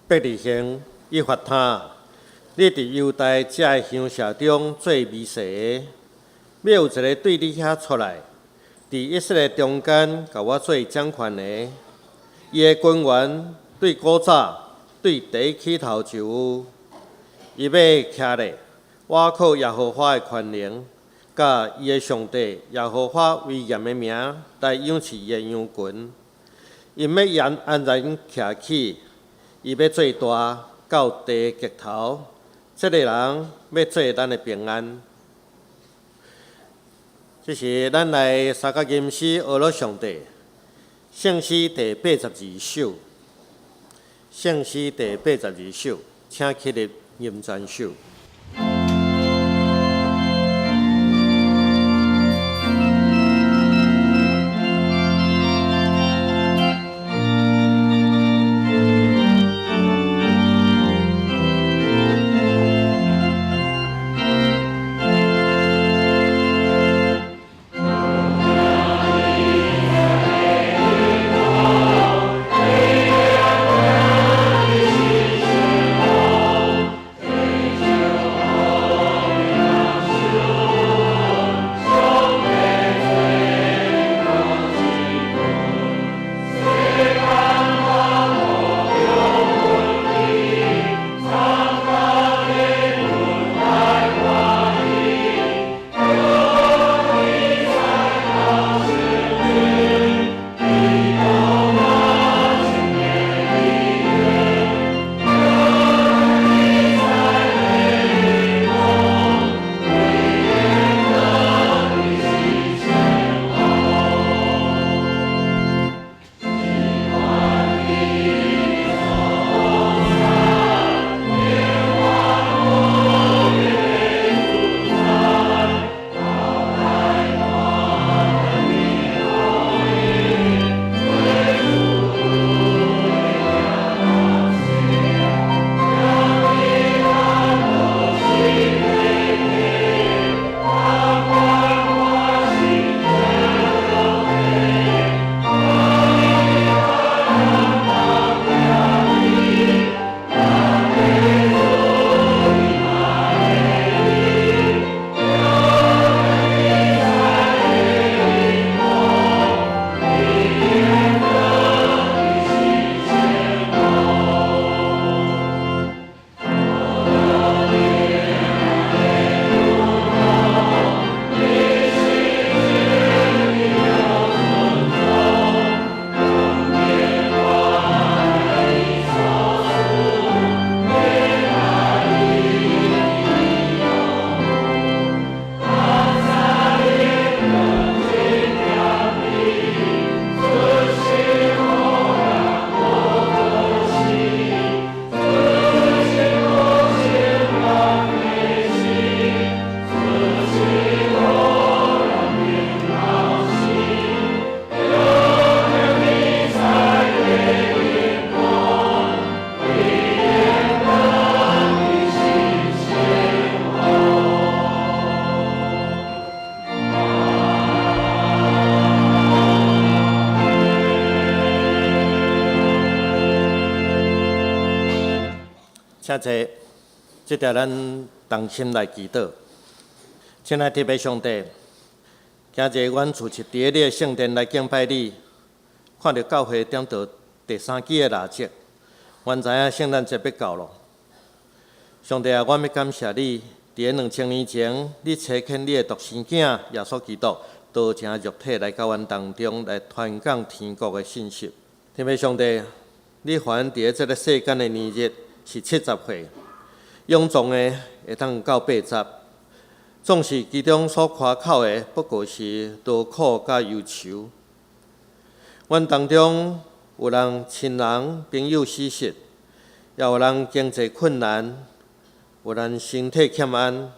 伯利恆以法他，你佇猶大遮的鄉社中做微細的，欲有一个對你遐出來，佇以色列中間共我做掌權的。伊的根源對古早，對第一起頭就有。伊欲徛咧，倚靠耶和華的權能，佮伊的上帝耶和華威嚴的名來養飼伊的羊群。𪜶欲安安然徛起，伊欲做大到地的極頭。這个人欲做咱的平安。這是咱來三角吟詩呵咾上帝，聖詩第八十二首。聖詩第八十二首，請起立吟全首。請坐，這條咱同心來祈禱。親愛的天父上帝，今日阮厝是佇你的聖殿來敬拜你，看著教會點著第三支的蠟燭，阮知影聖誕節欲到囉。上帝啊，阮欲感謝你，佇兩千年前，你差遣你的獨生囝耶穌基督，道成肉體來到阮當中，來傳講天國的信息。天父上帝，你予阮佇這个世間的年日是70歲，勇壯的會當到80，總是其中所誇口的不過是勞苦佮憂愁。阮當中有人親人朋友死失，也有人經濟困難，有人身體欠安。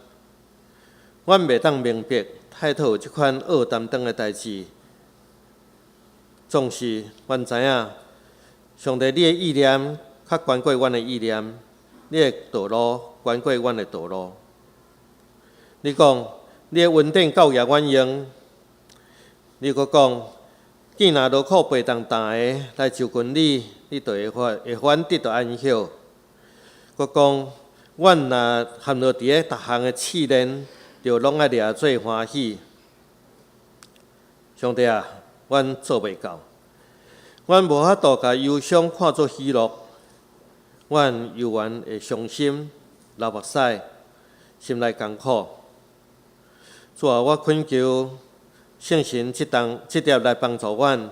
阮袂當明白太多這款惡擔當的代誌，總是阮知影，上帝你的意念較懸過阮的意念，你的道路懸過阮的道路。你講，你的恩典夠額阮用。你閣講，見若勞苦背重擔的來就近你，你就會予阮得著安息。閣講，阮若陷落佇咧逐項的試煉，就攏愛掠做歡喜。上帝啊，阮做袂到，阮無法度共憂傷看做喜樂，阮猶原會傷心、流目屎、心內艱苦。主啊，我懇求聖神這當這粒來幫助阮，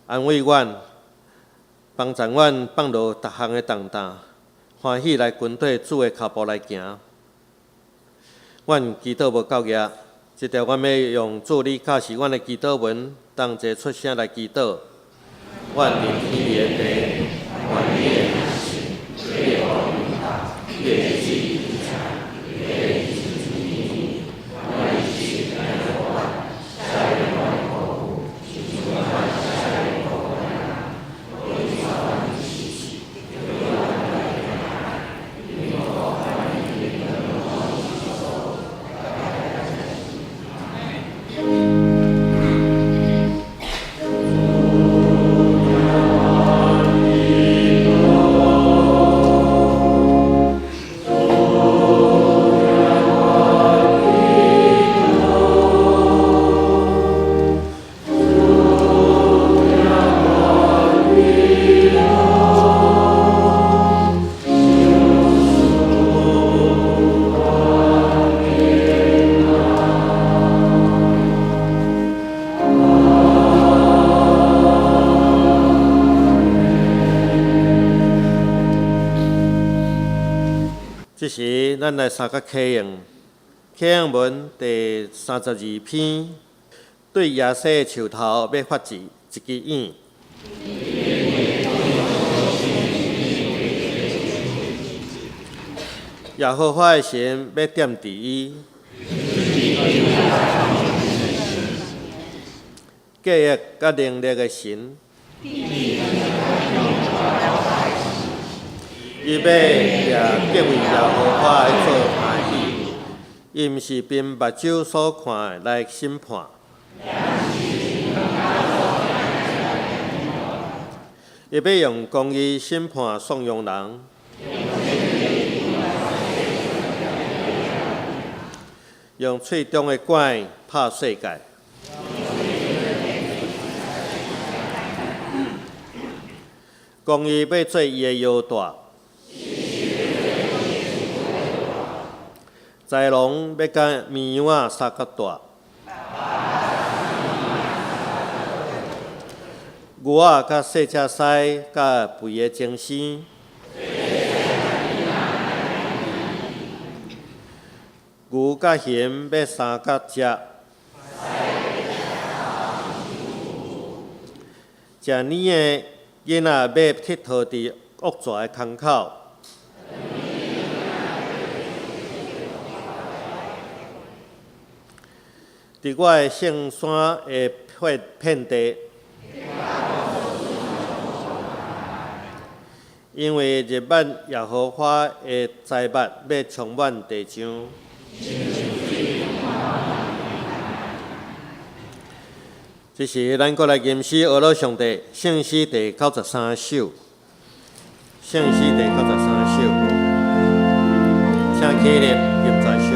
安慰阮，幫助阮放落逐項的重擔，歡喜來跟綴主的跤步來行。阮祈禱無夠額，這條阮欲用主你教示阮的祈禱文，同齊出聲來祈禱。阮佇天裡的父，願你的名聖，你的國臨到，你的旨意行，你的意志願意這時，咱來相佮啟用，啟用文第32篇，對耶西的樹頭欲發一一支影。耶和華的神欲踮佇伊，計劃佮能力的神。伊欲掠敬畏耶和華的做歡喜，伊毋是憑目睭所看的來審判。伊欲用公義審判散庸人，用喙中的管拍世界。公義欲做伊的腰帶。豺狼欲共綿羊仔相佮蹛，牛仔佮細隻獅佮肥的精生，牛佮熊欲相佮食，食奶的囡仔欲𨑨迌佇惡蛇的空口。佇我的聖山的遍地，因為日晚耶和華的災物欲充滿地上。這時，咱閣來吟詩呵咾上帝，聖詩第93首，聖詩第93首，請起立，吟這首。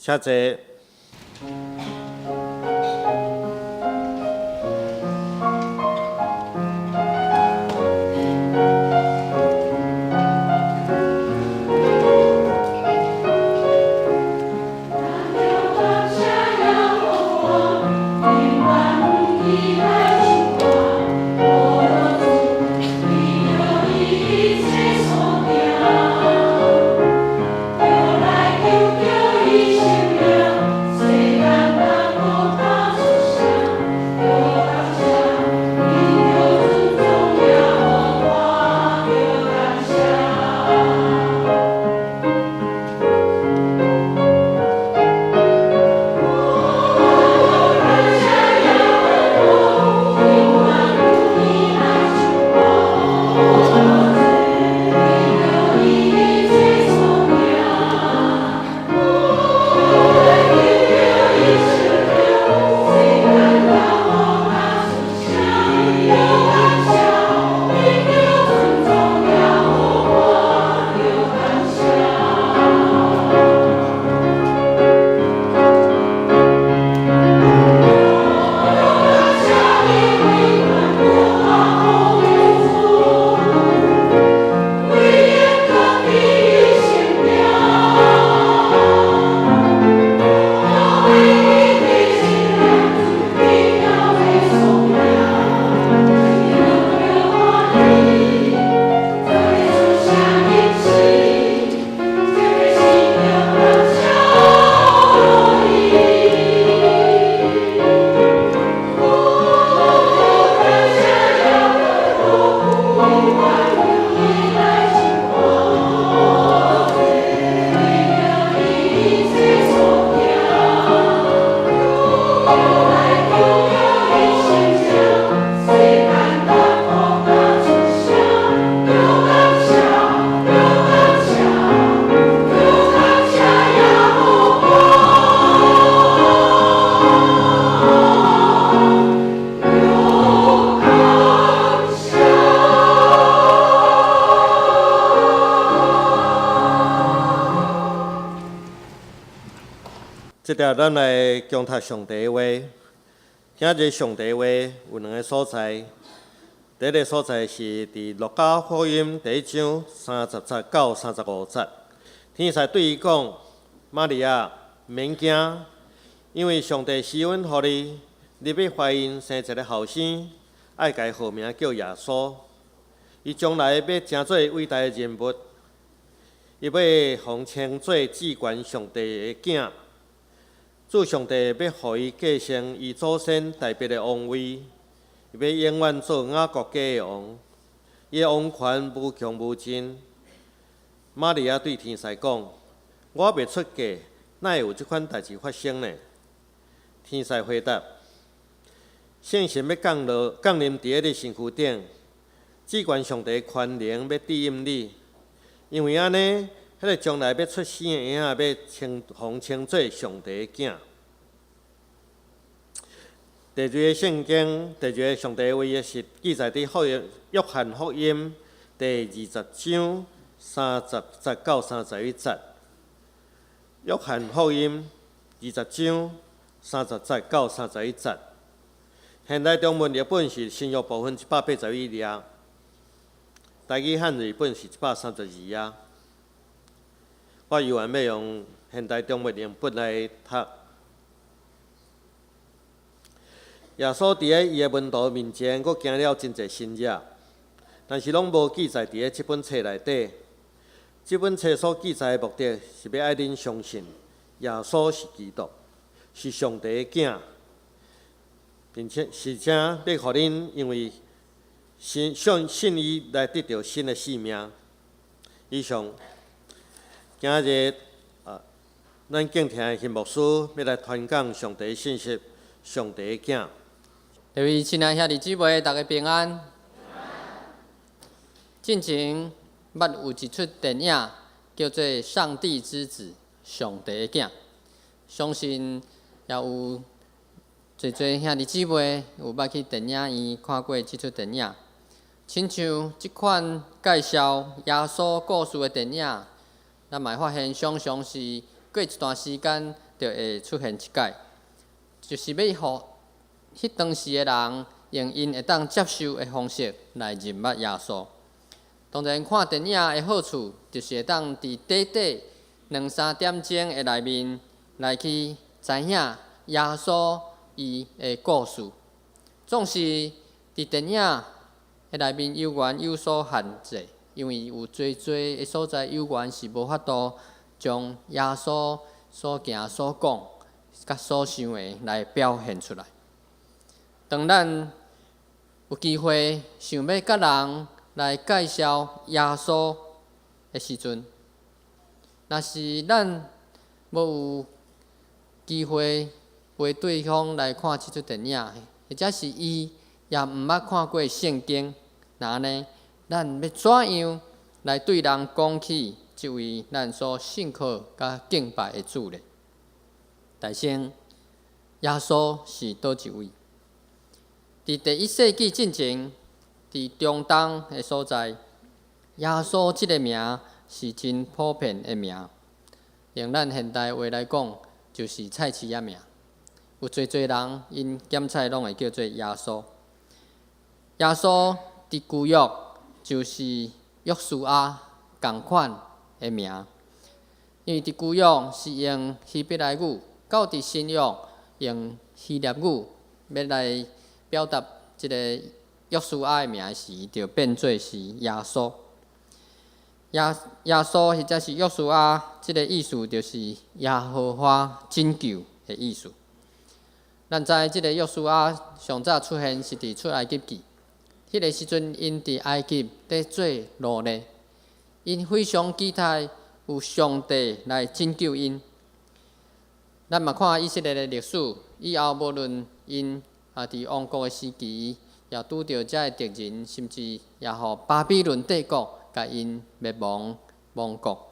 請坐。這條咱來恭讀上帝的話。今日上帝的話有兩个所在，第一个所在是佇路加福音第一章30節到35節。天使對伊講：瑪利亞，免驚，因為上帝施恩予你，你欲懷孕生一个後生，愛共伊號名叫耶穌。伊將來欲成做偉大的人物，伊欲予稱做至懸上帝的囝。主上帝欲予伊繼承伊祖先大衛的王位，伊欲永遠做雅各家的王，伊的王權無窮無盡。瑪利亞對天使講：我未出嫁，哪會有這款代誌發生呢？天使回答：聖神欲降落降臨佇你身軀頂，至懸上帝的權能欲庇蔭你，因為按呢，彼个將來欲出生的嬰仔欲稱予稱做上帝的囝。第二個聖經，第二个上帝的話是記載佇福音約翰福音第20章30節到31節。約翰福音20章30節到31節。現代中文譯本是新約部分181頁，台語漢字本是132頁。我猶原欲用現代中文譯本來讀。耶穌佇咧伊的門徒面前，閣行了真濟神跡，但是攏無記載佇咧這本冊內底。這本冊所記載的目的是欲愛恁相信耶穌是基督，是上帝的囝，並且是且欲予恁因為信相信伊來得著新的生命。以上，今日啊，咱敬聽的新牧師欲來傳講上帝信息，上帝的囝。各位親愛兄弟姊妹，大家平安。進前捌有一齣電影叫做《上帝之子》，上帝的囝。相信也有濟濟兄弟姊妹有捌去電影院看過這齣電影。親像這款介紹耶穌故事的電影，咱嘛會發現，常常是過一段時間，就會出現一擺，就是欲予彼當時的人用𪜶會當接受的方式來認捌耶穌。當然，看電影的好處，就是會當佇短短兩三點鐘的內面來去知影耶穌伊的故事。總是佇電影的內面猶原有所限制，因為有濟濟的所在猶原是無法度將耶穌所行所講、佮所想的來表現出來。當咱有機會想欲佮人來介紹耶穌的時陣，若是咱無有機會陪對方來看這齣電影，或者是伊也毋捌看過聖經，那按呢，咱欲怎樣來對人講起這位咱所信靠佮敬拜的主呢？大先，耶穌是佗一位？佇第一世紀進前，佇中東的所在，耶穌這个名是真普遍的名。用咱現代話來講，就是菜市仔名。有濟濟人𪜶點菜攏會叫做耶穌。耶穌佇舊約就是約書亞仝款的名，因為佇舊約是用希伯來語，到佇新約用希臘語欲來表達這个約書亞的名時，就變做是耶穌。耶穌或者是約書亞，這个意思就是耶和華拯救的意思。咱知這个約書亞上早出現是佇出埃及記，彼个時陣𪜶佇埃及佇做奴隸，𪜶非常期待有上帝來拯救𪜶。咱嘛看以色列的歷史，以後無論𪜶佇王國的時期，也拄著遮的敵人，甚至也予巴比倫帝國共𪜶滅亡亡國。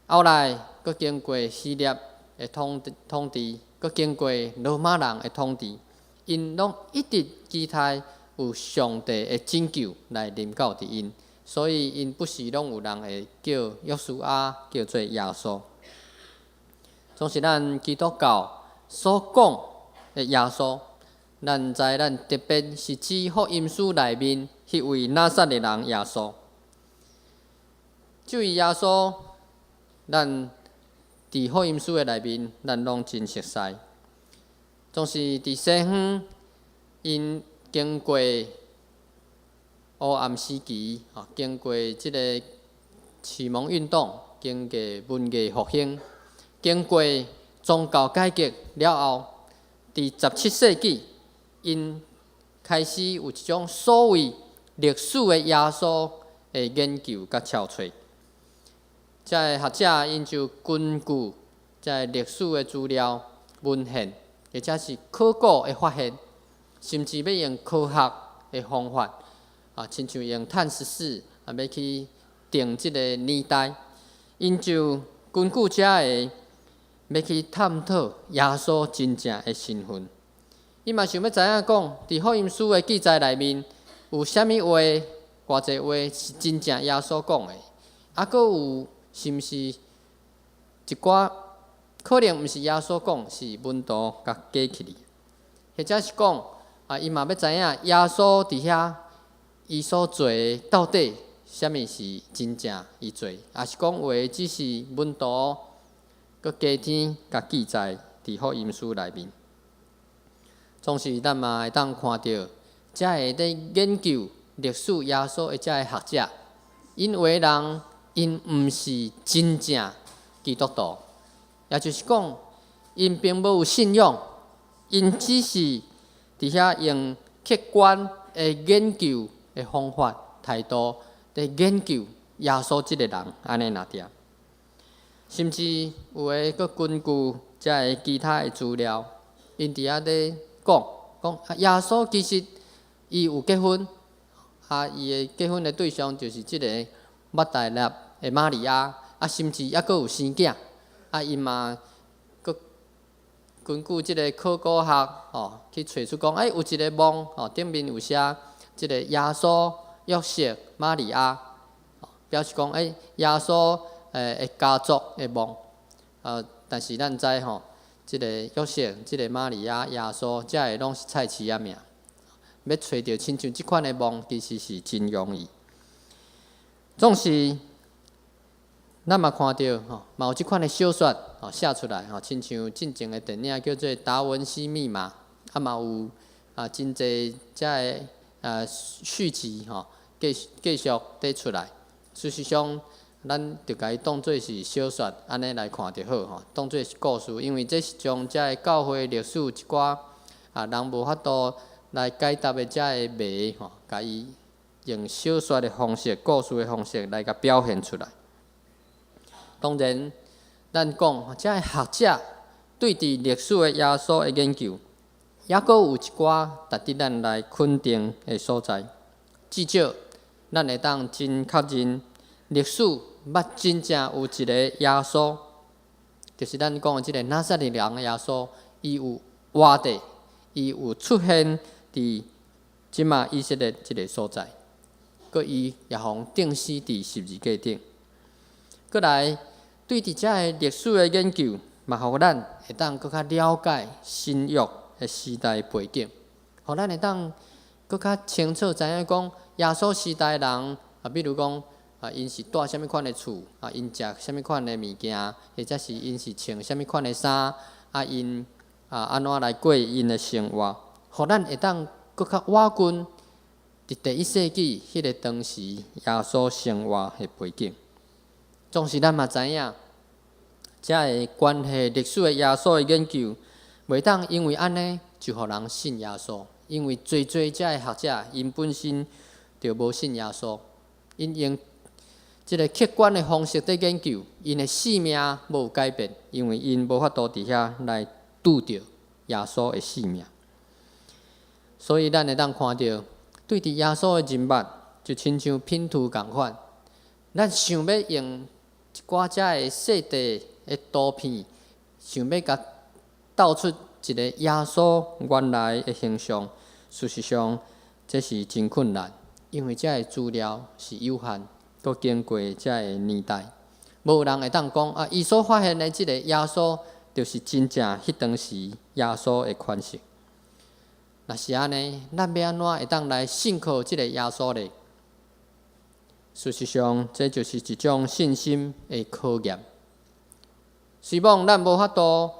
後來，閣經過希臘的統治，閣經過羅馬人的統治，𪜶攏一直期待有上帝的拯救來臨到佇𪜶，所以𪜶不時攏有人會叫約書亞叫做耶穌。總是咱基督教所講的耶穌，咱知咱特別是指福音書內面彼位拿撒勒人耶穌。這位耶穌，咱佇福音書的內面，咱攏真熟似。總是佇西方，𪜶經過黑暗時期，經過這个啟蒙運動，經過文藝復興，經過宗教改革了後，佇17世紀，𪜶開始有一種所謂歷史的耶穌的研究佮撨揣。遮的學者𪜶就根據遮的歷史的資料、文獻，或者是考古的發現，甚至欲用科學的方法，親像用碳14，欲去定這个年代，𪜶就根據遮的，欲去探討耶穌真正的身份。伊嘛想欲知影講，佇福音書的記載內面，有啥物話、偌濟話是真正耶穌講的，閣有是毋是一寡可能毋是耶穌講，是門徒共加起來，或者是講伊嘛欲知影耶穌佇遐伊所做的到底啥物是真正伊做，抑是講有的只是門徒閣加添共記載佇福音書內面。總是咱嘛會當看著，遮的咧研究歷史耶穌的遮的學者，𪜶有的人𪜶毋是真正基督徒，也就是講，𪜶並無有信仰，𪜶只是佇遐用客觀的研究的方法態度，佇研究耶穌這个人，按呢爾爾。甚至有的閣根據遮的其他的資料，𪜶佇遐咧講講，耶穌其實伊有結婚，伊的結婚的對象就是這个抹大拉的瑪利亞，甚至猶閣有生囝，𪜶嘛閣根據這个考古學去揣出講，有一个墓頂面有寫這个耶穌、約瑟、瑪利亞，表示講，耶穌的家族的墓，但是咱知吼，這个約瑟、這个瑪利亞、耶穌，這个攏是菜市仔名。欲揣著親像這款的夢，其實是真容易。總是，咱嘛看著吼，嘛有這款的小說吼寫出來吼，親像進前的電影叫做《達文西密碼》，啊嘛有啊真濟遮个續集吼，繼續佇出來。事實上，咱就共伊當做是小說按呢來看就好吼，當做是故事，因為這是將遮个教會歷史一寡啊人無法度來解答的遮个謎吼，共伊用小說的方式、故事的方式來共表現出來。當然，咱講遮个學者對佇歷史的耶穌的研究，猶閣有一寡值得咱來肯定的所在。至少，咱會當真確認歷史捌真正有一個耶穌，就是咱講的這个拿撒勒人的耶穌，伊有活著，伊有出現佇這馬以色列這个所在，閣伊也予釘死佇十字架頂。閣來，對佇遮个歷史的研究，嘛予咱會當閣較了解新約的時代背景，予咱會當閣較清楚知影講耶穌時代人啊，比如講啊，𪜶是蹛啥物款的厝，啊，𪜶食啥物款的物件，或者是𪜶是穿啥物款的衫，啊，𪜶啊按怎來過𪜶的生活，予咱會當閣較倚近佇第一世紀彼个當時耶穌生活的背景。總是咱嘛知影，遮个關係歷史的耶穌的研究，袂當因為按呢就予人信耶穌，因為濟濟遮个學者，𪜶本身就無信耶穌，𪜶用這个客觀的方式佇研究，𪜶的性命無改變，因為𪜶無法度佇遐來拄著耶穌的性命。所以咱會當看著，對佇耶穌的認捌，就親像拼圖仝款，咱想欲用一寡遮个細塊的圖片，想欲共鬥出一个耶穌原來的形象，事實上這是真困難，因為遮个資料是有限，閣經過遮个年代，無人會當講啊，伊所發現的這个耶穌，就是真正彼當時耶穌的款式。若是按呢，咱欲按怎會當來信靠這个耶穌咧？事實上，這就是一種信心的考驗。雖罔咱無法度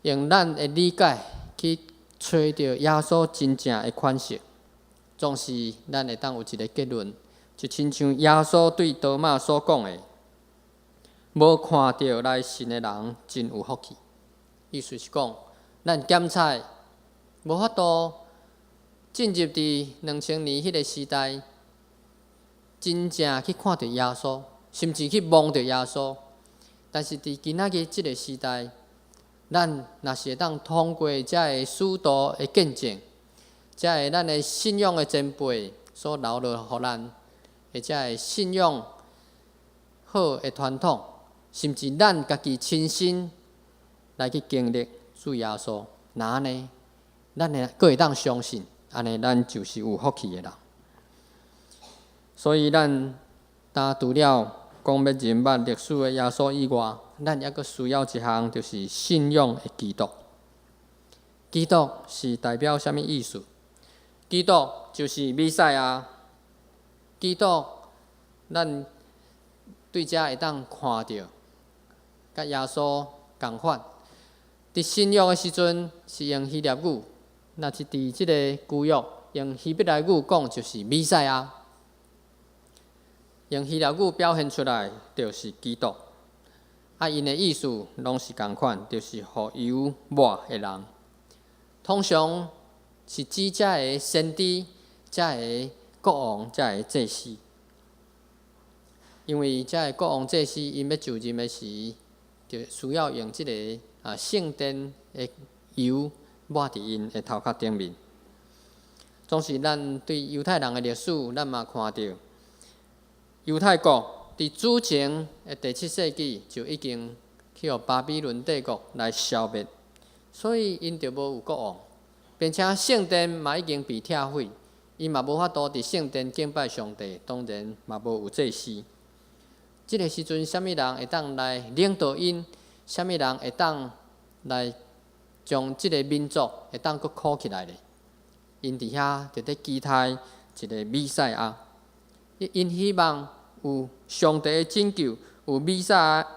用咱的理解去揣著耶穌真正的款式，總是咱會當有一个結論，就親像耶穌對多馬所講的：“無看著來信的人真有福氣。”意思是講，咱檢查無法度進入佇2000年彼个時代，真正去看著耶穌，甚至去摸著耶穌。但是佇今仔日這个時代，咱若是會當通過遮个使徒的見證，遮个咱的信仰的前輩所留落予咱，或者的信仰好的傳統，甚至咱家己親身來去經歷主耶穌，若按呢，咱會閣會當相信，按呢咱就是有福氣的人。所以咱當除了講欲認捌歷史的耶穌以外，咱猶閣需要一項，就是信仰的基督。基督是代表啥物意思？基督就是彌賽亞。基督，咱對遮會當看著，佮耶穌仝款。佇新約的時陣是用希臘語，若是佇這个舊約用希伯來語講，就是彌賽亞。用希臘語表現出來，就是基督。啊，𪜶的意思攏是仝款，就是予油抹的人。通常是指遮个先知、遮个國王、遮个祭司。因為遮个國王祭司，𪜶欲就任的時，就需要用這个聖殿的油抹佇𪜶的頭殼頂面。總是咱對猶太人的歷史，咱嘛看著猶太國佇主前的第七世紀就已經去予巴比倫帝國來消滅，所以𪜶就無有國王，並且聖殿嘛已經被拆毀，𪜶嘛無法度佇聖殿敬拜上帝，當然嘛無有祭司。這个時陣，啥物人會當來領導𪜶？啥物人會當來將這个民族會當閣鼓起來咧？𪜶佇遐就佇期待一个彌賽亞，𪜶希望有上帝的拯救，有彌賽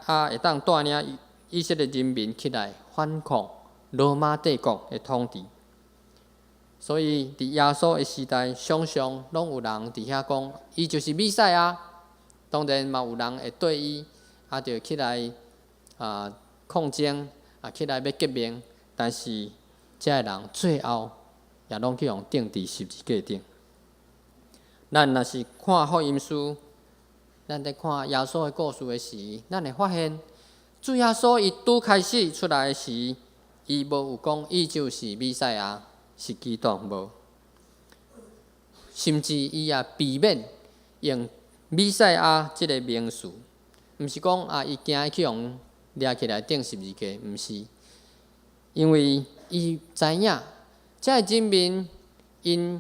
亞會當帶領以色列人民起來反抗羅馬帝國的統治。所以佇耶穌的時代，常常攏有人佇遐講，伊就是彌賽亞。當然嘛有人會對伊就起來抗爭，起來欲革命，但是這个人最後也攏去予釘佇十字架頂。咱若是看福音書，咱佇看耶穌的故事的時，咱會發現，主耶穌伊拄開始出來的時，伊無有講伊就是彌賽亞，是基督無，甚至伊也避免用彌賽亞這个名詞，毋是講伊驚去予掠起來釘十字架，毋是，因為伊知影，這个人民𪜶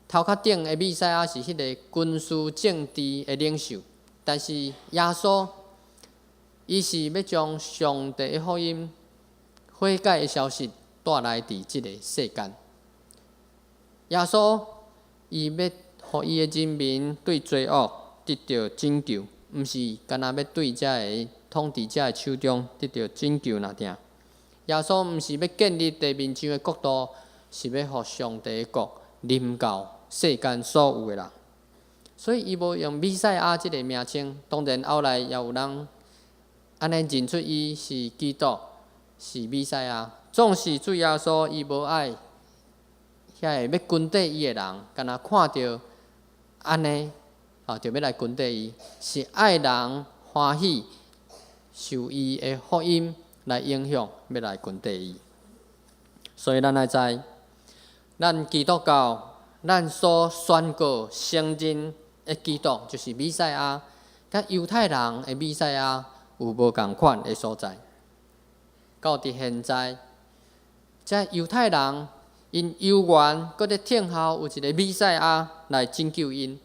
頭殼頂的彌賽亞是彼个軍事政治的領袖，但是耶穌伊是欲將上帝的福音悔改的消息帶來佇這个世間。耶穌伊欲予伊的人民對罪惡得著拯救，毋是干焦欲對這个統治者的手中得著拯救爾爾。耶穌毋是欲建立地面上的國度，是欲予上帝的國臨到世間所有的人。所以伊無用彌賽亞這个名稱，當然後來也有人按呢認出伊是基督，是彌賽亞。總是主耶穌伊無愛遐个欲軍隊伊的人，干焦看著按呢，就欲來軍隊伊，是愛人歡喜受伊的福音來影響，欲來跟綴伊。所以咱愛知，咱基督教，咱所宣告承認的基督就是彌賽亞，佮猶太人的彌賽亞有無仝款的所在。到佇現在，這猶太人𪜶猶原閣咧等候有一個彌賽亞來拯救𪜶，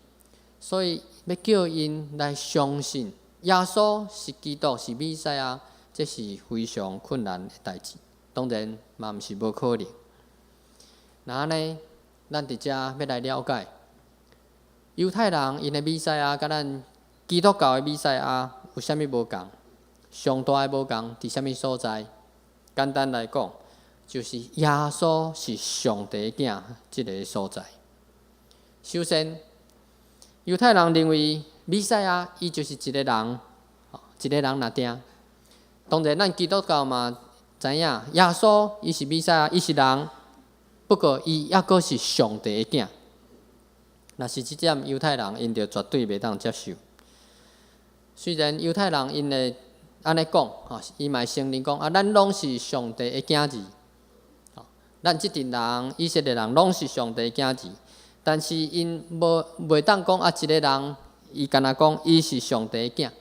所以欲叫𪜶來相信耶穌是基督是彌賽亞，這是非常困難的代誌。當然嘛，毋是無可能。那按呢，咱佇遮欲來了解猶太人𪜶的彌賽亞，佮咱基督教的彌賽亞有啥物無仝？上大的無仝佇啥物所在？簡單來講，就是耶穌是上帝的囝這个所在。首先，猶太人認為彌賽亞伊就是一个人，一个人爾爾。當然，咱基督教嘛知影，耶穌伊是彌賽亞，伊是人，不過伊猶閣是上帝的囝。若是這點，猶太人𪜶就絕對袂當接受。雖然猶太人𪜶會按呢講，吼，伊嘛會承認講啊，咱攏是上帝的囝兒，咱這陣人以色列人攏是上帝的囝兒，但是𪜶無袂當講啊，一个人伊干焦講伊是上帝的囝，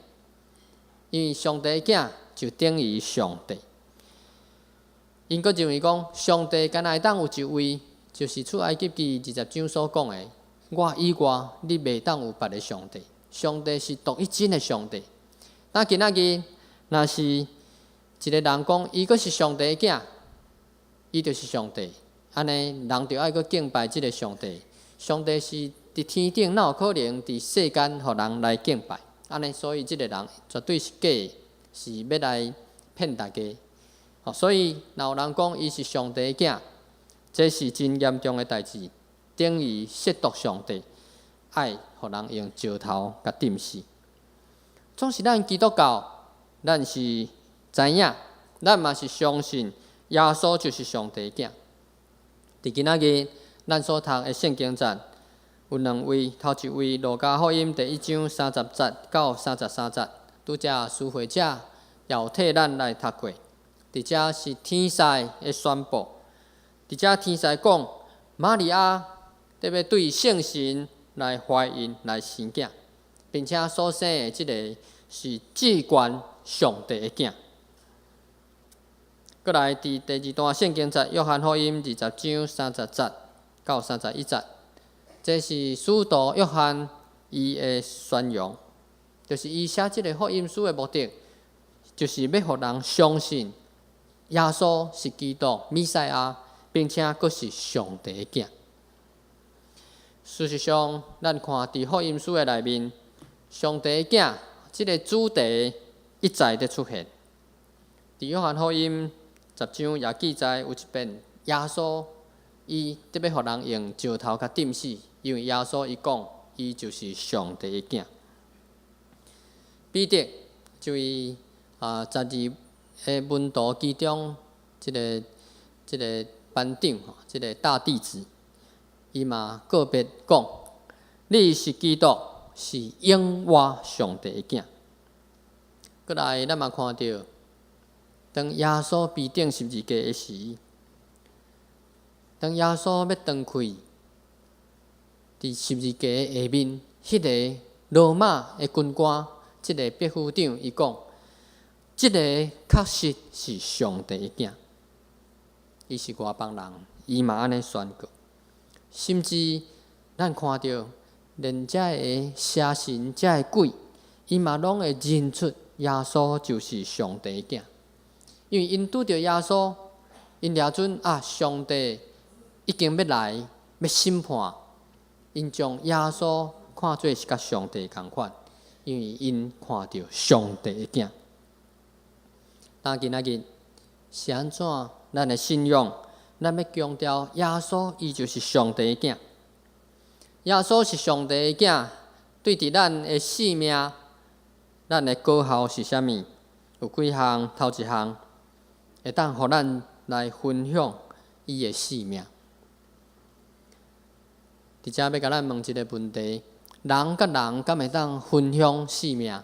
因為上帝的囝就等於上帝。𪜶閣認為講，上帝干焦會當有一位，就是出埃及記20章所講的，我以外你袂當有別个上帝，上帝是獨一真的上帝。那今仔日若是一个人講伊閣是上帝的囝，伊就是上帝，按呢人就愛閣敬拜這个上帝。上帝是佇天頂，哪有可能佇世間予人來敬拜？按呢，所以這个人絕對是假的，是欲來騙大家。所以若有人講伊是上帝的囝，這是真嚴重的代誌，等於褻瀆上帝，愛予人用石頭共釘死。總是咱基督教，咱是知影，咱嘛是相信耶穌就是上帝的囝。佇今仔日，咱所讀的聖經節有兩位，頭一位路加福音第1章30節到33節，拄才司會者也有替咱來讀過。佇遮是天使的宣布，佇遮天使講，瑪利亞特別對聖神來懷孕來生囝，並且所生的這個是至懸上帝的囝。閣來佇第二段聖經節，約翰福音20章30節到31節，這是使徒約翰伊的宣揚，就是伊寫這个福音書的目的，就是欲予人相信耶穌是基督、彌賽亞，並且閣是上帝的囝。事實上，咱看佇福音書的內面，上帝的囝這个主題一再佇出現。佇約翰福音10章也記載有一遍，耶穌伊特欲予人用石頭共釘死，因為耶穌伊講，伊就是上帝的囝。彼得這位12个門徒其中這個班長吼，這個大弟子，伊嘛個別講：你是基督，是永活上帝的囝。閣來，咱嘛看著，當耶穌被釘十字架的時，當耶穌欲斷氣，佇十字架的下面，彼个羅馬的軍官，這个百夫長，伊講：這个確實是上帝的囝。伊是外邦人，伊嘛按呢宣告。甚至咱看著，連遮个邪神、遮个鬼，伊嘛攏會認出耶穌就是上帝的囝，因為𪜶拄著耶穌，𪜶掠準啊，上帝已經欲來，欲審判，𪜶將耶穌看做是佮上帝仝款，因為𪜶看著上帝的囝。但今仔日是按怎？咱的信仰，咱欲強調耶穌，伊就是上帝的囝。耶穌是上帝的囝，對佇咱的性命，咱的果效是啥物？有幾項？頭一項會當予咱來分享伊的性命。佇遮欲共咱問一个問題：人佮人敢會當分享性命？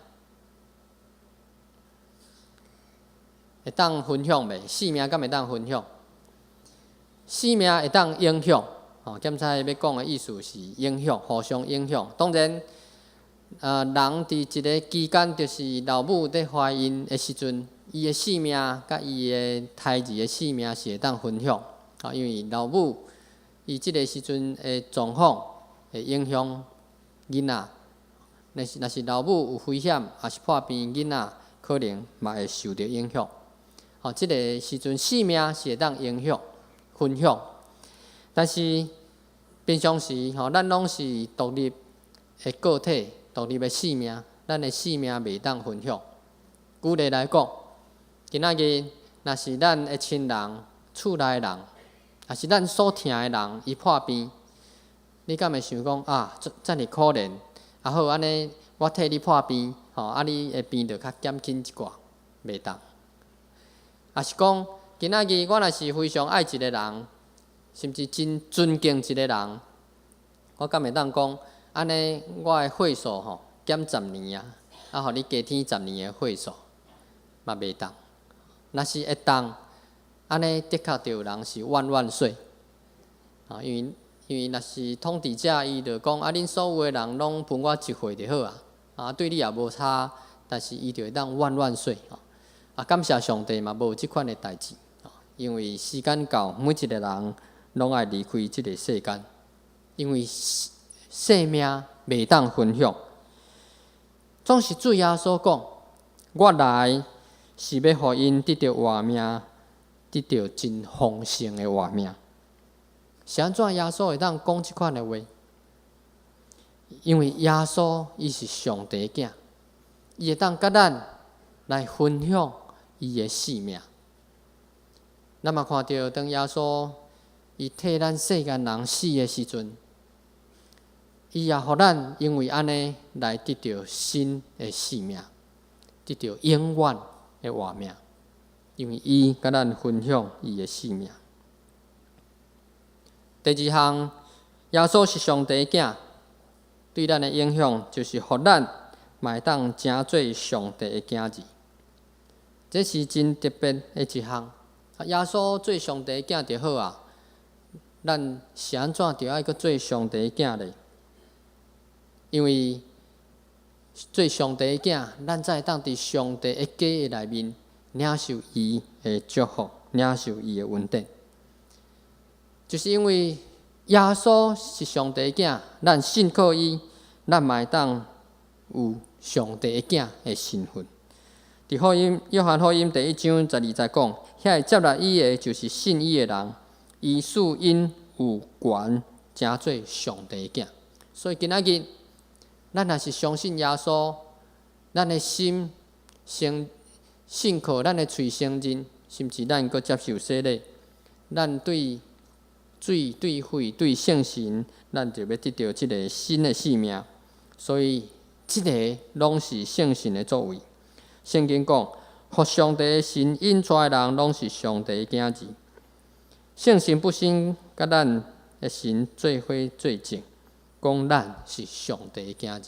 會當分享袂？性命敢會當分享？性命會當影響。吼，檢采欲講的意思是影響，互相影響。當然，人佇一个期間，就是老母佇懷孕的時陣，伊的性命佮伊的胎兒的性命是會當分享。啊，因為老母伊這个時陣的狀況會影響囡仔。若是老母有危險，抑是破病，囡仔可能嘛會受著影響。吼，這个時陣性命是會當影響、分享，但是平常時吼，咱攏是獨立的個體、獨立的性命，咱的性命袂當分享。舉例來講，今仔日若是咱的親人、厝內人，抑是咱所疼的人，伊破病，你敢會想講啊，遮爾可憐，啊好按呢，我替你破病，吼，啊你的病就較減輕一寡，袂當。抑是講，今仔日我若是非常愛一個人，甚至真尊敬一個人，我敢會當講，按呢我的歲數吼減十年啊，啊，予你加添十年的歲數，嘛袂當。若是會當，按呢的確就有人是萬萬歲。啊，因為若是統治者，伊就講啊，恁所有的人攏分我一歲就好啊，啊，對你也無差，但是伊就會當萬萬歲。啊，感謝上帝嘛，無這款的代誌，因為時間到，每一個人攏愛離開這个世間，因為生命袂當分享。總是主耶穌講，我來是欲予𪜶得著活命，得著真豐盛的活命。是按怎耶穌會當講這款的話？因為耶穌伊是上帝的囝，伊會當佮咱來分享伊的性命。咱嘛看著當耶穌伊替咱世間人死的時陣，伊也予咱因為按呢來得著新的性命，得著永遠的活命。因為伊佮咱分享伊的性命。第二項，耶穌是上帝的囝，對咱的影響就是予咱嘛會當成做上帝的囝兒。這是真特別的一項。耶穌做上帝的囝就好啊，咱是按怎著愛閣做上帝的囝咧？因為做上帝的囝，咱才會當佇上帝的家的內面領受伊的祝福，領受伊的恩典。就是因為耶穌是上帝的囝，咱信靠伊，咱嘛會當有上帝的囝的身份。佇福音約翰福音第一章十二節講，遐會接納伊的，就是信伊的人，伊使𪜶有權成做上帝的囝。所以今仔日，咱若是相信耶穌，咱的心先信靠咱的喙承認，甚至咱閣接受洗禮，咱對水、對血、對聖神，咱就欲得著這个新的生命。所以，這个攏是聖神的作為。聖經講，予上帝的神引帶的人，攏是上帝的囝兒。聖神本身佮咱的神做伙做證，講咱是上帝的囝兒。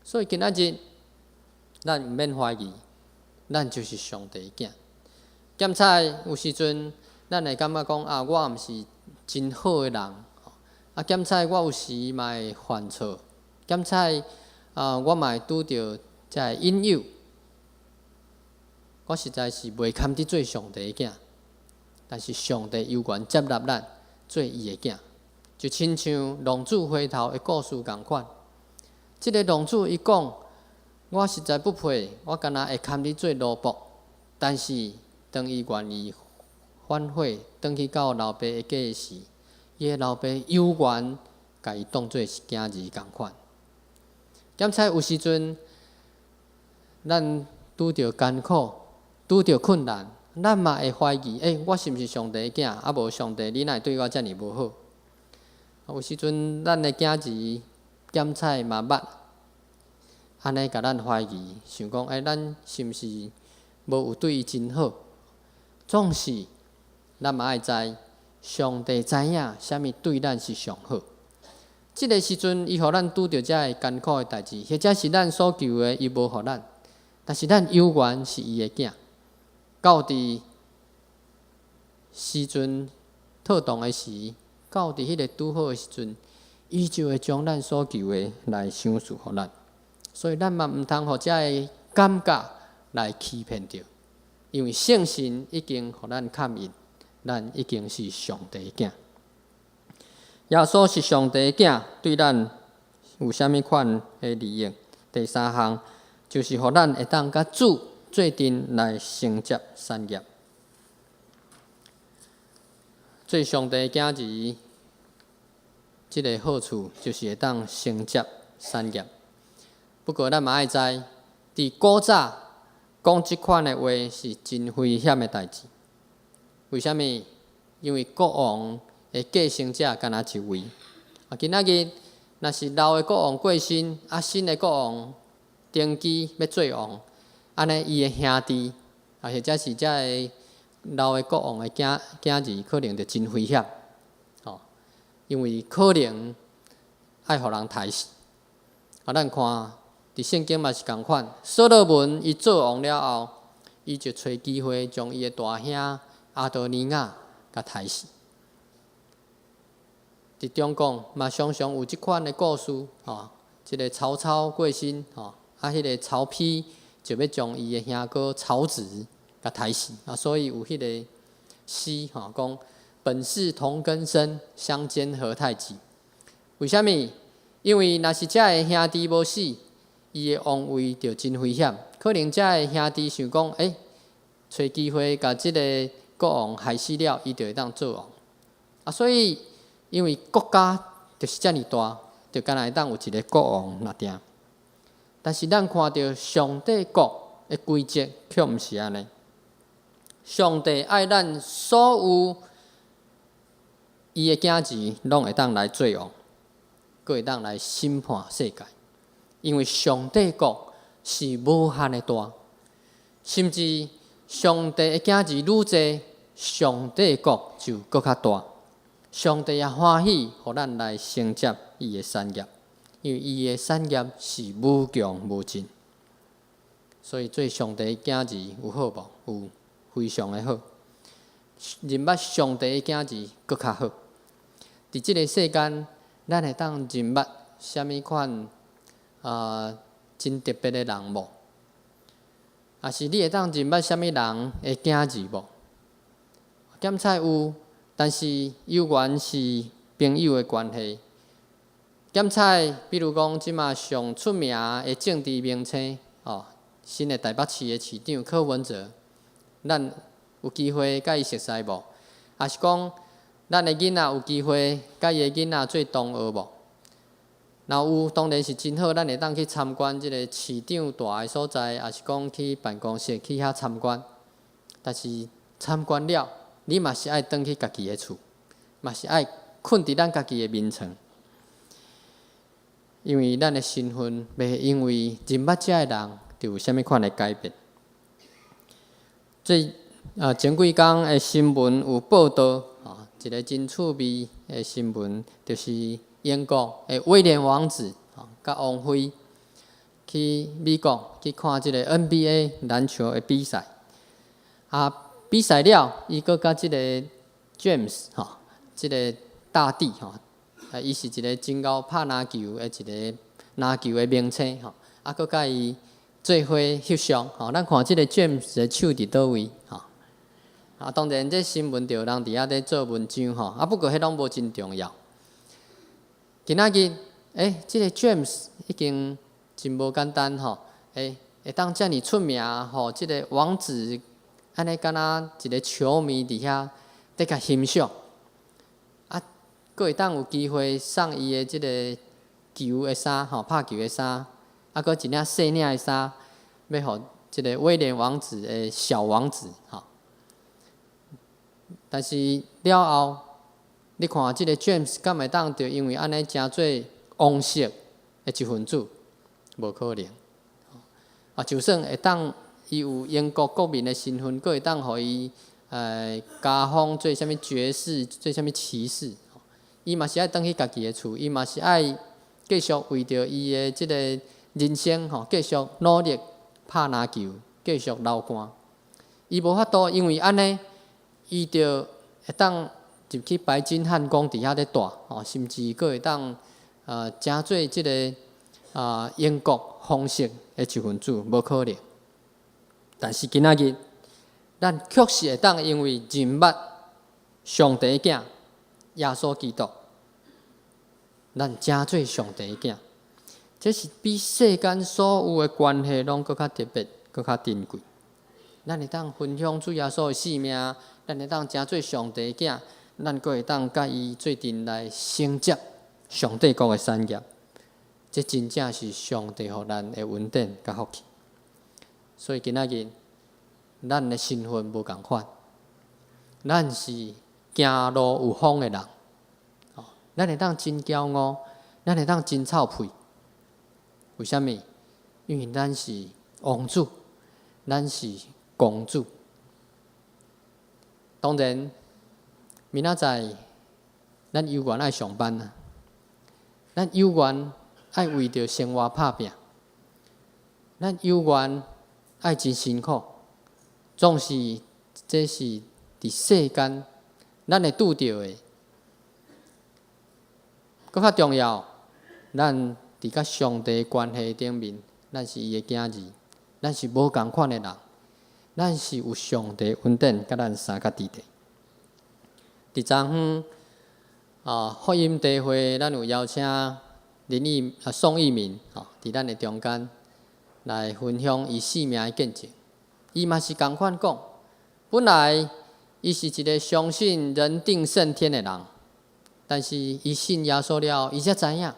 所以今仔日，咱毋免懷疑，咱就是上帝的囝。檢查有時陣，咱會感覺講啊，我毋是真好的人。啊，檢查我有時嘛會犯錯。檢查啊，我嘛會拄著遮个引誘。我實在是袂堪得做上帝的囝，但是上帝猶原接納咱做伊的囝，就親像浪子回頭的故事仝款。這个浪子伊講：我實在不配，我敢若會堪得做奴僕。但是當伊願意反悔，轉去到老爸的家時，伊的老爸猶原共伊當做是囝兒仝款。檢查有時陣，咱拄著艱苦，拄著困難，咱嘛會懷疑：欸，我是毋是上帝的囝？啊，無上帝，你哪會對我遮爾無好？有時陣，咱的囝兒檢查嘛捌按呢共咱懷疑，想講：欸，咱是毋是無有對伊真好？總是，咱嘛愛知，上帝知影啥物對咱是上好。這个時陣，伊予咱拄著遮个艱苦的代誌，或者是咱所求的，伊無予咱，但是咱猶原是伊的囝。到佇時陣妥當的時，到佇彼个拄好的時陣，伊就會將咱所求的來賞賜予咱。所以咱嘛毋通予遮个感覺來欺騙著，因為聖神已經予咱確認，咱已經是上帝的囝。耶穌是上帝的囝，對咱有啥物款的利益？第三項就是予咱會當佮主做陣來承接產業。做上帝的囝兒，這个好處就是會當承接產業。不過咱嘛愛知，佇古早講這款的話是真危險的代誌。為啥物？因為國王的繼承者干焦一位。啊，今仔日若是老的國王過身，啊，新的國王登基欲做王，按呢伊的兄弟啊，或者是遮个老的國王的囝囝兒，可能就真危險，吼，因為可能愛予人刣死。啊，咱看佇聖經嘛是仝款，所羅門伊做王了後，伊就揣機會將伊的大兄亞多尼雅共刣死。佇中國嘛常常有這款的故事，吼，這个曹操過身，吼，啊，彼个曹丕就欲將伊的兄哥曹植共刣死，啊，所以有彼个詩，吼，講本是同根生，相煎何太急？為啥物？因為若是遮个兄弟無死，伊的王位就真危險。可能遮个兄弟想講，欸，揣機會共這个國王害死了，伊就會當做王。啊，所以因為國家就是遮爾大，就干焦會當有一个國王爾定。但是咱看著上帝國的規則，卻毋是按呢。上帝愛咱所有伊的囝兒，攏會當來做王，閣會當來審判世界。因為上帝國是無限的大，甚至上帝的囝兒愈濟，上帝國就閣較大。上帝也歡喜予咱來承接伊的產業，因為伊的產業是無窮無盡。所以做上帝的囝兒有好無？有，非常的好。認捌上帝的囝兒閣較好。佇這个世間，咱會當認捌啥物款啊真特別的人無？抑是你會當認捌啥物人的囝兒無？檢查有，但是猶原是朋友的關係。檢查，比如講，這馬上出名的政治明星，哦，新的台北市的市長柯文哲，咱有機會佮伊熟似無？抑是講咱的囡仔有機會佮伊的囡仔做同學無？若有，當然是真好，咱會當去參觀這个市長蹛的所在，抑是講去辦公室去遐參觀。但是參觀了，你嘛是愛轉去家己的厝，嘛是愛睏佇咱家己的眠床，因為咱的身份袂因為認捌遮的人，就有啥物款的改變。這前幾工的新聞有報導，一个真趣味的新聞，就是英國的威廉王子佮王妃去美國去看這个 NBA 籃球的比賽。比賽了，伊閣佮這个 James 這个大帝伊是一个真𠢕拍籃球的一个籃球的明星閣佮伊做伙翕相咱看這个 James 的手佇佗位當然這新聞就有人佇遐咧做文章不過彼攏無真重要。今仔日，這个 James 已經真無簡單會當遮爾出名這个王子按呢敢若一个球迷佇遐咧共欣賞，閣會當有機會送伊的這个球的衫拍球的衫，閣一領細領的衫，欲予這个威廉王子的小王子但是了後，你看這个 James 敢會當就因為按呢成做王室的一份子？無可能。就算會當伊有英國國民的身份，閣會當予伊加封做啥物爵士，做啥物騎士，伊嘛是愛轉去家己的厝，伊嘛是愛繼續為著伊的這个人生繼續努力拍籃球，繼續流汗。伊無法度因為按呢，伊就會當入去白金漢宮佇遐咧蹛，甚至閣會當成做這个英國皇室的一份子，無可能。但是今仔日，咱確實會當因為認捌上帝的囝耶穌基督，咱成做上帝的囝，這是比世間所有的關係攏閣較特別、閣較珍貴。咱會當分享主耶穌的性命，咱會當成做上帝的囝，咱閣會當佮伊做陣來承接上帝國的產業。這真正是上帝予咱的恩典佮福氣。所以今仔日，咱的身份無仝款，咱是行路有風的人，咱會當真驕傲，咱會當真臭屁。為啥物？因為咱是王子，咱是公主。當然，明仔載咱猶原愛上班啊，咱猶原愛為著生活拍拚，咱猶原愛真辛苦，總是這是佇世間咱會拄著的。閣較重要，咱佇佮上帝關係頂面，咱是伊的囝兒，咱是無仝款的人，咱是有上帝恩典佮咱相佮佇的。佇昨昏福音茶會，咱有邀請林義宋義民佇咱的中間來分享伊生命的見證。伊嘛是仝款講，本來伊是一個相信人定勝天的人，但是伊信耶穌了後，伊才知影，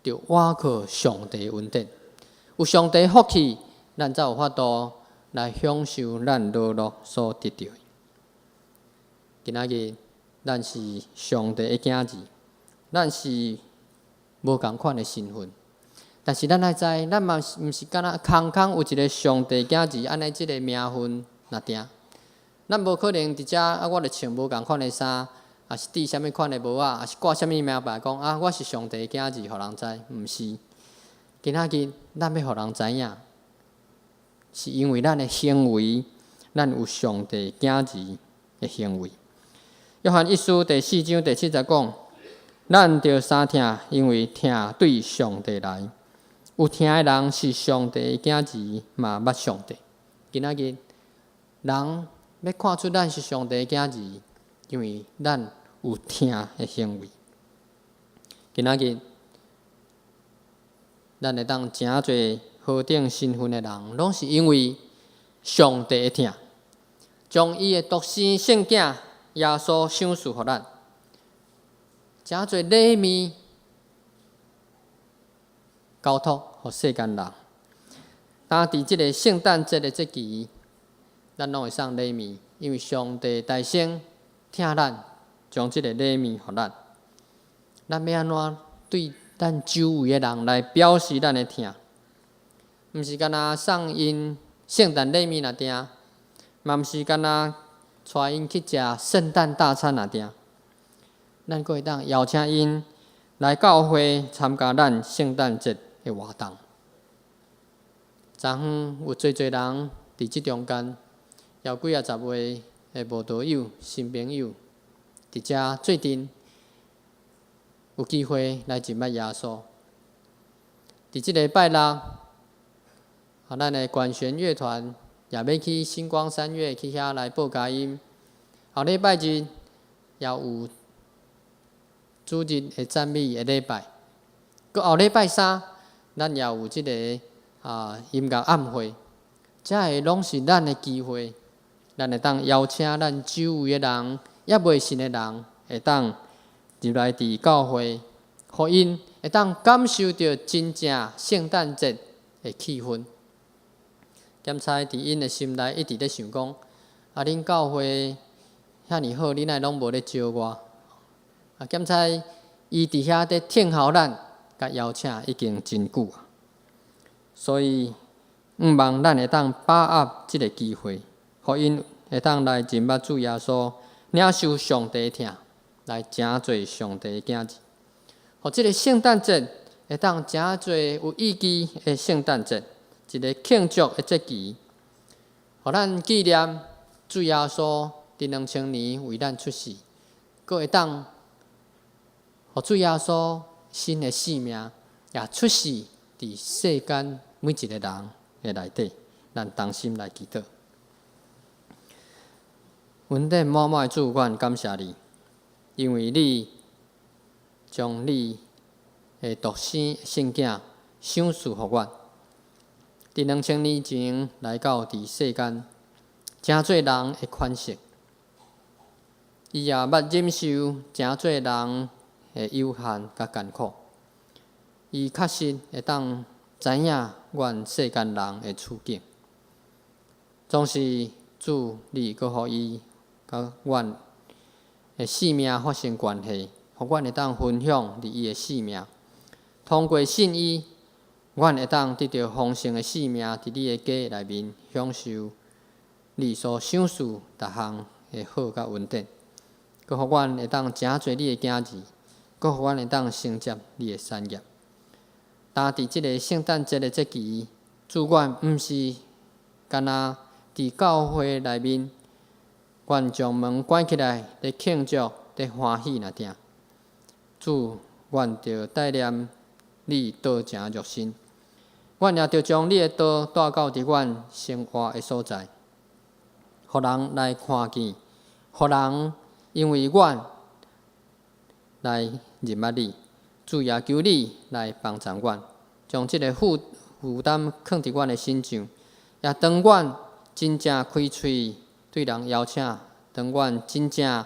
著倚靠上帝恩典，有上帝福氣，咱才有法度來享受咱勞碌所得著的。今仔日，咱是上帝的囝兒，咱是無仝款的身份，但是咱愛知，咱嘛毋是干焦空空有一个上帝囝兒按呢這个名分爾定。咱無可能佇遮我就穿無仝款的衫，抑是戴啥物款的帽仔，抑是掛啥物名牌，講我是上帝囝兒，予人知，毋是。今仔日咱欲予人知影，是因為咱的行為，咱有上帝囝兒的行為。約翰一書第四章第七節講：咱著三疼，因為疼對上帝來。有疼的人是上帝的囝兒，嘛捌上帝。今仔日人欲看出咱是上帝的囝兒，因為咱有疼的行為。今仔日咱會當誠濟何等身份的人，攏是因為上帝的疼，將伊的獨生聖子耶穌賞賜予咱，誠濟禮物交託予世間人。當佇這個聖誕節的節期，咱攏會送禮物，因為上帝大聖疼咱，將這個禮物予咱。咱欲按怎對咱周圍的人來表示咱的疼？毋是干焦送𪜶聖誕禮物爾定，嘛毋是干焦帶𪜶去食聖誕大餐爾定。咱閣會當邀請𪜶來教會參加咱聖誕節的活動。昨昏有濟濟人佇這中間，有幾仔十位的慕道友、新朋友佇遮做陣，有機會來認捌耶穌。佇這個拜六，咱的管弦樂團也欲去新光三越去遐來報佳音。後禮拜日也有主日的讚美的禮拜。閣後禮拜三，咱也有這個音樂暗會。這个攏是咱的機會，咱會當邀請咱周圍的人，猶未信的人，會當入來佇教會，予𪜶會當感受著真正聖誕節的氣氛。檢猜佇𪜶的心內一直咧想講：啊，恁教會遐爾好，恁哪會攏無咧招我？啊，檢猜伊佇遐咧聽候咱，共邀請已經真久啊。所以，向望咱會當把握這个機會，予𪜶會當來認捌主耶穌，領受上帝疼，來成做上帝的囝兒。予這个聖誕節會當成做有意義的聖誕節，一个慶祝的節期，予咱紀念主耶穌佇2000年為咱出世，閣會當予主耶穌新的生命也出世佇世間每一个人的內底，咱同心來祈禱。恩典滿滿的主，阮感謝你，因為你將你的獨生聖子賞賜予阮，佇2000年前來到佇世間，成做人的款式。伊也捌忍受誠濟人的有限佮艱苦，伊確實會當知影阮世間人的處境。總是主，你閣予伊佮阮的生命發生關係，予阮會當分享佇伊的生命。通過信伊，阮會當得著豐盛的生命，佇你的家內面享受你所賞賜逐項的好佮恩典。閣予阮會當成做你的囝兒，閣予阮會當承接你的產業。當佇這个聖誕節的節期，主，阮毋是干焦佇教會內面，阮將門關起來，咧慶祝、咧歡喜爾定。主，阮著帶念你道成肉身，阮也著將你的道帶到佇阮生活的所在，予人來看見，予人因為阮來認捌你。主也求你來幫助阮，將這个負擔囥佇阮的身上。也當阮真正開喙對人邀請，當阮真正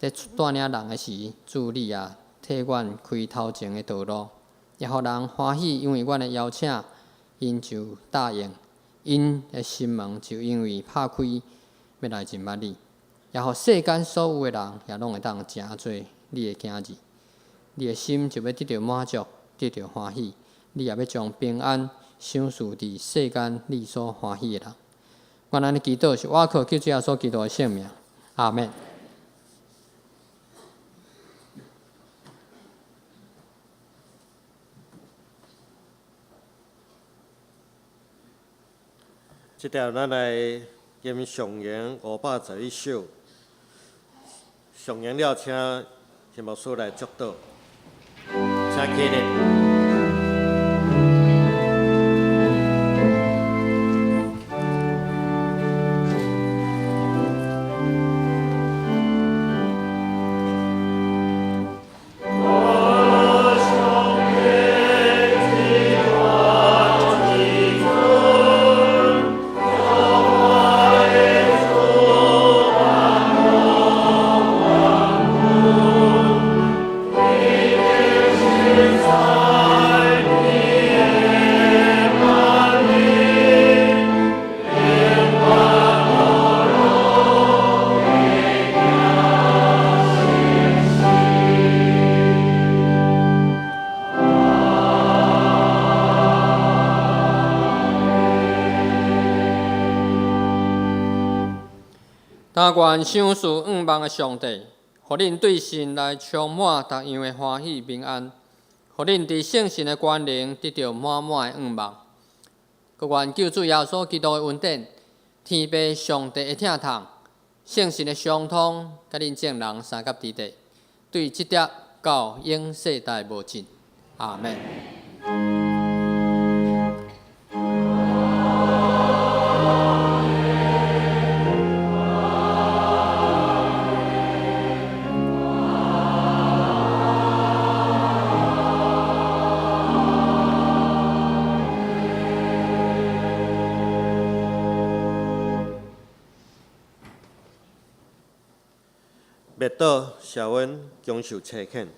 咧帶領人的時，主你也替阮開頭前的道路，也予人歡喜，因為阮的邀請，𪜶就答應，𪜶的心門就因為拍開，欲來認捌你，也予世間所有的人也攏會當成做你的囝兒，你的心就欲得著滿足，得著歡喜，你也欲將平安賞賜佇世間你所歡喜的人。阮按呢祈禱是倚靠救主耶穌基督的聖名，阿們。這條咱來吟上弦511首，上弦了，請謝牧師來祝禱，請起立。但願賞賜向望的上帝，予恁對神來充滿逐樣的歡喜平安，予恁佇聖神的權能得著滿滿的向望。閣願救主耶穌基督的恩典、天父上帝的疼痛、聖神的相通，佮恁眾人相佮佇咧，對這疊到永世代無盡。阿們。默禱，社阮享受差遣。